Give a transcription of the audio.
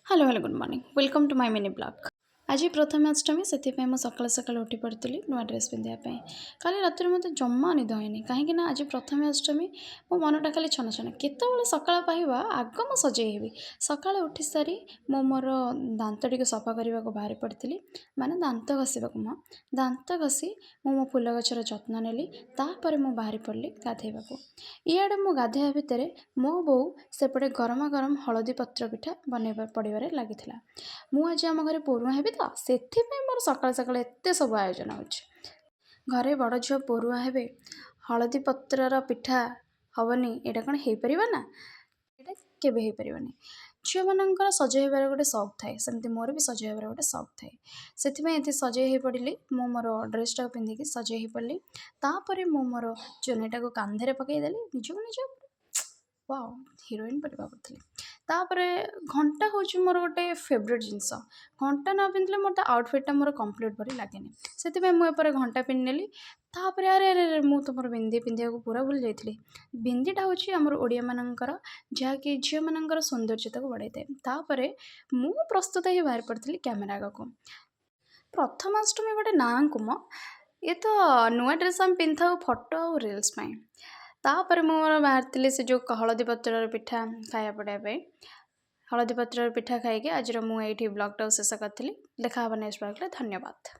Hello, hello, good morning, welcome to my mini vlog. ଆଜି ପ୍ରଥମାଷ୍ଟମୀ, ସେଥିପାଇଁ ମୁଁ ସକାଳୁ ସକାଳୁ ଉଠି ପଡ଼ିଥିଲି ନୂଆ ଡ୍ରେସ୍ ପିନ୍ଧିବା ପାଇଁ। କାଲି ରାତିରେ ମୋତେ ଜମା ନିଦ ହେଇନି, କାହିଁକି ନା ଆଜି ପ୍ରଥମାଷ୍ଟମୀ। ମୋ ମନଟା ଖାଲି ଛନ ଛନ, କେତେବେଳେ ସକାଳ ପାହିବ, ଆଗ ମୁଁ ସଜେଇ ହେବି। ସକାଳେ ଉଠି ସାରି ମୁଁ ମୋର ଦାନ୍ତ ଟିକେ ସଫା କରିବାକୁ ବାହାରି ପଡ଼ିଥିଲି, ମାନେ ଦାନ୍ତ ଘଷିବାକୁ। ମୁଁ ଦାନ୍ତ ଘଷି ମୁଁ ମୋ ଫୁଲ ଗଛର ଯତ୍ନ ନେଲି। ତାପରେ ମୁଁ ବାହାରି ପଡ଼ିଲି ଗାଧୋଇବାକୁ। ଇଆଡ଼େ ମୁଁ ଗାଧୋଇବା ଭିତରେ ମୋ ବୋଉ ସେପଟେ ଗରମା ଗରମ ହଳଦୀ ପତ୍ର ପିଠା ବନେଇବା ପଡ଼ିବାରେ ଲାଗିଥିଲା। ମୁଁ ଆଜି ଆମ ଘରେ ପୋରୁହାଁ ହେବି ତ, ସେଥିପାଇଁ ମୋର ସକାଳୁ ସକାଳୁ ଏତେ ସବୁ ଆୟୋଜନ ହେଉଛି। ଘରେ ବଡ଼ ଝିଅ ପୋରୁହାଁ ହେବେ, ହଳଦୀ ପତ୍ରର ପିଠା ହେବନି, ଏଇଟା କ'ଣ ହେଇପାରିବ ନା? ଏଇଟା କେବେ ହେଇପାରିବନି। ଝିଅମାନଙ୍କର ସଜେଇ ହେବାର ଗୋଟେ ସଉକ ଥାଏ, ସେମିତି ମୋର ବି ସଜେଇ ହେବାର ଗୋଟେ ସଉକ ଥାଏ। ସେଥିପାଇଁ ଏଠି ସଜେଇ ହେଇ ପଡ଼ିଲି। ମୁଁ ମୋର ଡ୍ରେସ୍ଟାକୁ ପିନ୍ଧିକି ସଜେଇ ହେଇ ପଡ଼ିଲି। ତାପରେ ମୁଁ ମୋର ଚୁନିଟାକୁ କାନ୍ଧରେ ପକାଇଦେଲି। ନିଜକୁ ନିଜ ୱାଓ, ହିରୋଇନ୍ ପରି ଭାବୁଥିଲି। ତାପରେ ଘଣ୍ଟା ହେଉଛି ମୋର ଗୋଟେ ଫେଭରେଟ୍ ଜିନିଷ। ଘଣ୍ଟା ନ ପିନ୍ଧିଲେ ମୋତେ ଆଉଟଫିଟ୍ଟା ମୋର କମ୍ପ୍ଲିଟ୍ ପରି ଲାଗେନି। ସେଥିପାଇଁ ମୁଁ ଏପଟେ ଘଣ୍ଟା ପିନ୍ଧିନେଲି। ତାପରେ ଆରେ ଆରେ ଆରେ, ମୁଁ ତ ମୋର ବିନ୍ଦି ପିନ୍ଧିବାକୁ ପୁରା ଭୁଲି ଯାଇଥିଲି। ବିନ୍ଦିଟା ହେଉଛି ଆମର ଓଡ଼ିଆମାନଙ୍କର, ଯାହାକି ଝିଅମାନଙ୍କର ସୌନ୍ଦର୍ଯ୍ୟତାକୁ ବଢ଼ାଇଥାଏ। ତାପରେ ମୁଁ ପ୍ରସ୍ତୁତ ହେଇ ବାହାରି ପଡ଼ିଥିଲି କ୍ୟାମେରା ଆଗକୁ। ପ୍ରଥମାଷ୍ଟମୀ ଗୋଟେ ନାଁକୁ ମ, ଏ ତ ନୂଆ ଡ୍ରେସ୍ ଆମେ ପିନ୍ଧିଥାଉ ଫଟୋ ଆଉ ରିଲ୍ସ ପାଇଁ। ତାପରେ ମୁଁ ମୋର ବାହାରିଥିଲି ସେ ଯେଉଁ ହଳଦୀ ପତ୍ରର ପିଠା ଖାଇବା ପଡ଼ିବା ପାଇଁ। ହଳଦୀ ପତ୍ରର ପିଠା ଖାଇକି ଆଜିର ମୁଁ ଏଇଠି ବ୍ଲଗ୍ଟାକୁ ଶେଷ କରିଥିଲି। ଦେଖା ହେବ ନେକ୍ସଟ ବ୍ଲଗ୍ରେ। ଧନ୍ୟବାଦ।